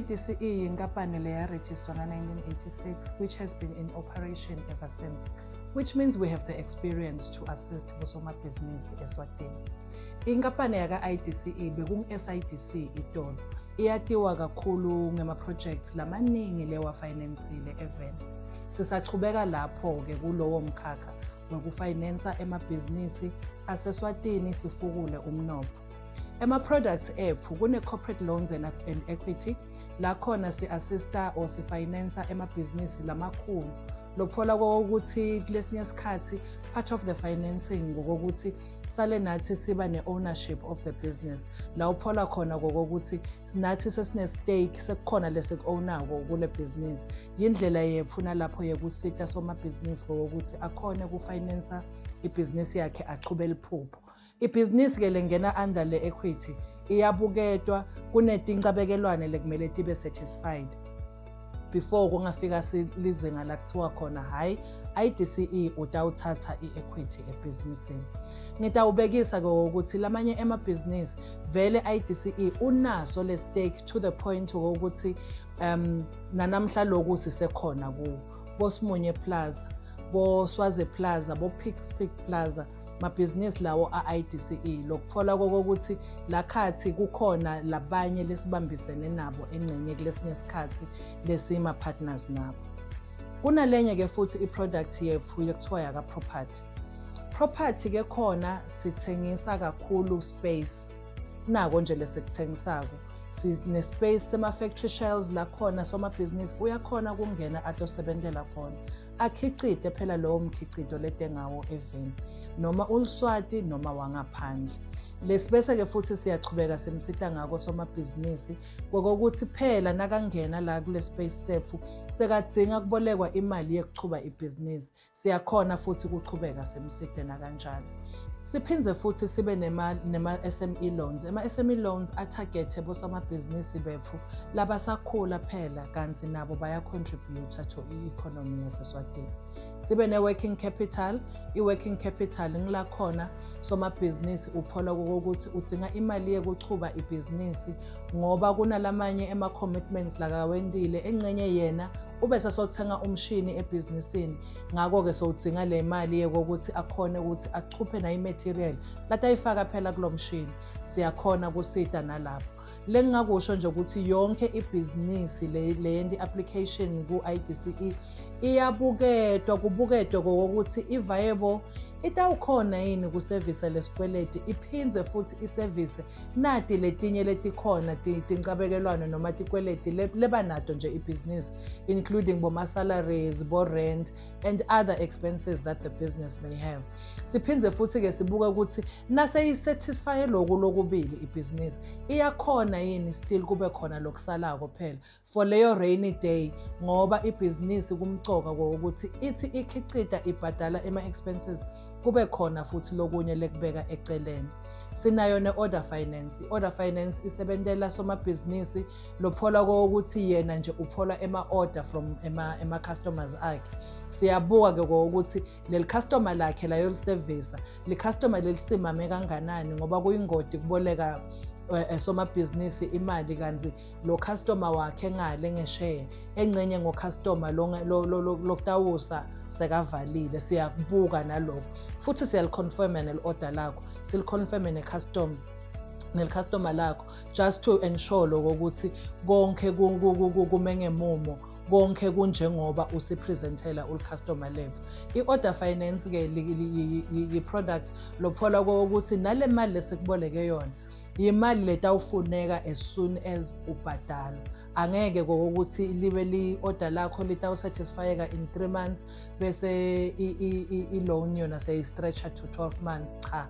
IDCE yinkampani leyarejistwa nga-1986, which has been in operation ever since, which means we have the experience to assist bosomabhizinisi eSwatini. Inkampani yaka-IDCE bekungu-SIDC itolo. Iyatiwa kakhulu ngema-projects lamaningi lewafinansile eveni. Sisachubeka lapho-ke kulowo mkhakha wekufinansa emabhizinisi aseSwatini, sifukule umnotfo. Ema-products ethu kune-corporate loans and equity, la khona si-assista or sifinansa emabhizinisi lamakhulu, lokuthola kokuthi kulesinye isikhathi part of the financing ngokokuthi sale nathi siba ne-ownership of the business, la uthola khona kokuthi nathi sesine-stake, sekukhona lesiku-ownako kule business. Yindlela yethu nalapho yekusita somabhizinisi ngokokuthi akhone ukufinansa ibhizinisi yakhe, achube liphupho. Ibhizinisi-ke lengena under le equity iyabuketwa, kunetincabekelwane lekumele tibe satisfied before kungafika lizinga la kuthiwa khona hhayi, IDCE utawuthatha i-equity ebhizinisini. Ngitawubekisa-ke ukuthi lamanye emabhizinisi vele IDCE unaso le stake to the point wokuthi nanamhla loku sisekhona kuwo, boSimunye Plaza, boSwazi Plaza, bo-Picks Peak Plaza, mabhizinisi lawo a-IDCE, lokuthola kokuthi lakhathi kukhona labanye lesibambisene nabo engcenye kulesinye isikhathi lesima-partners nabo. Kunalenye-ke futhi i-product yethu yekuthiwa yaka-property. Property-ke khona sithengisa kakhulu space, nako nje lesikuthengisako sine-space sema-factory shells, la khona somabhizinisi uyakhona ukungena atosebentela khona, akhicite phela lowo mkhicito letengawo eveni, noma uliswati noma wangaphandle. Lesibese-ke futhi siyachubeka simsita ngako somabhizinisi kokuthi phela nakangena la kule space sethu sekadzinga kubolekwa imali yekuchuba ibhizinisi, siyakhona futhi ukuchubeka simside nakanjalo. Siphindze futhi sibe nema-SME loans. Ema-SME loans atargethe bosomabhizinisi bethu labasakhula phela, kanti nabo baya-contribute to i-economy yaseSwatini. Sibe ne-working capital. I-working capital ngila khona somabhizinisi uthola ukuthi udzinga imali yekuchuba ibhizinisi ngoba kunalamanye ema-commitments lakawendile, engcenye yena ube sesothenga umshini ebhizinisini, ngakho-ke sowudzinga le mali yekokuthi akhone ukuthi achuphe nayo i-material latayifaka phela kulo mshini. Siyakhona kusita nalapho. Lengingakusho nje ukuthi yonke ibhizinisi le yenta i-application ku-IDCE iyabuketwa, kubuketwe kokuthi i-viable, itawukhona yini kusevisa lesikweleti, iphindze futhi isevise nati letinye letikhona tincabekelwano noma tikweleti leba nato nje ibhizinisi, including boma-salaries, bo-rent and other expenses that the business may have. Siphindze futhi-ke sibuke ukuthi naseyisatisfye loku lokubili, ibhizinisi iyakhona yini still kube khona lokusalako phela for leyo rainy day, ngoba ibhizinisi kumcoka kokuthi ithi ikhicita, ibhadala ema-expenses, kube khona futhi lokunye lekubeka eceleni. Sinayo ne-order finance. I-order finance isebentela somabhizinisi lotfola kokuthi yena nje utfola ema-order from ema-customers akhe. Siyabuka-ke kokuthi leli customer lakhe layolisevisa le customer lelisimame kanganani, ngoba kuyingodi kuboleka somabhizinisi imali kanti lo customer wakhe ngale ngesheya engcenye ngocustomer lokutawusa sekavalile. Siyakubuka nalokho futhi, siyaliconfirma nel-order lakho, siliconfirme ne-customer nel-customer lakho, just to ensure lokho ukuthi konke kume ngemumo, konke kunjengoba usipresentela ul-customer level. I-order finance-ke yi-product lotfola kokuthi nale mali lesikuboleke yona imali letawufuneka as soon as ubhadala. Angeke kokuthi libe li-order lakho litawusatisfyeka in 3 months bese i-loan yona seyi-stretcha to 12 months. Cha,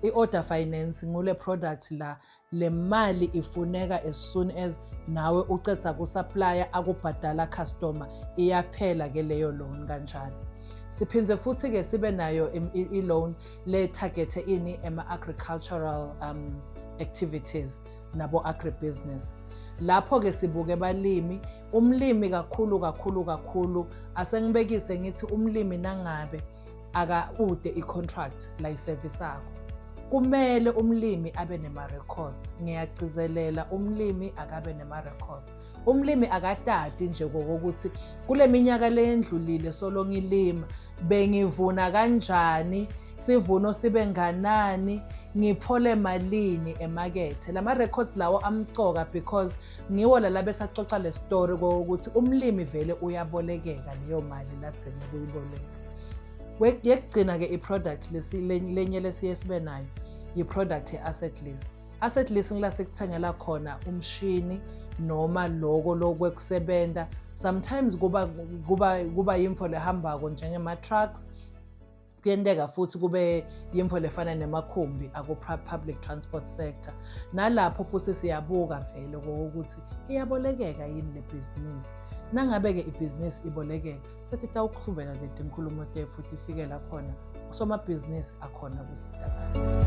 i-order finance ngule product la le mali ifuneka as soon as nawe ucetha ku-supplier akubhadala customer, iyaphela ke leyo loan kanjalo. Siphindze futhi-ke sibe nayo i-loan le targethe ini ema-agricultural activities nabo agribusiness. Lapho-ke sibuke balimi, umlimi kakhulu kakhulu kakhulu. Asengibekise ngithi umlimi nangabe aka ude i-contract la isevisako Kumele umlimi abe nema-records. Ngiyagcizelela, umlimi akabe nema-records. Umlimi akatati nje kokuthi kule minyaka leyendlulile solo ngilima bengivuna kanjani, sivuno sibe nganani, ngithole malini emakethe. Lama records lawo amcoka because ngiwo lala besacoca le story kokuthi umlimi vele uyabolekeka leyo mali ladzenge kuyiboleka. Yekugcina-ke i-product lenye lesiye sibe nayo yi-product ye-asset lease. Asset leasing la sikuthengela khona umshini noma loko lokwekusebenza. Sometimes kuba yimfo lehambako njengema-trucks. Kuyenteka futhi kube yimfo lefana nemakhumbi aku-public transport sector. Nalapho futhi siyabuka vele ukuthi iyabolekeka yini le bhizinisi. Nangabe-ke ibhizinisi ibolekeka, sethi tawuqhubeka-ke tinkhulumo tethu futhi ifike la khona usomabhizinisi akhona kusitakala.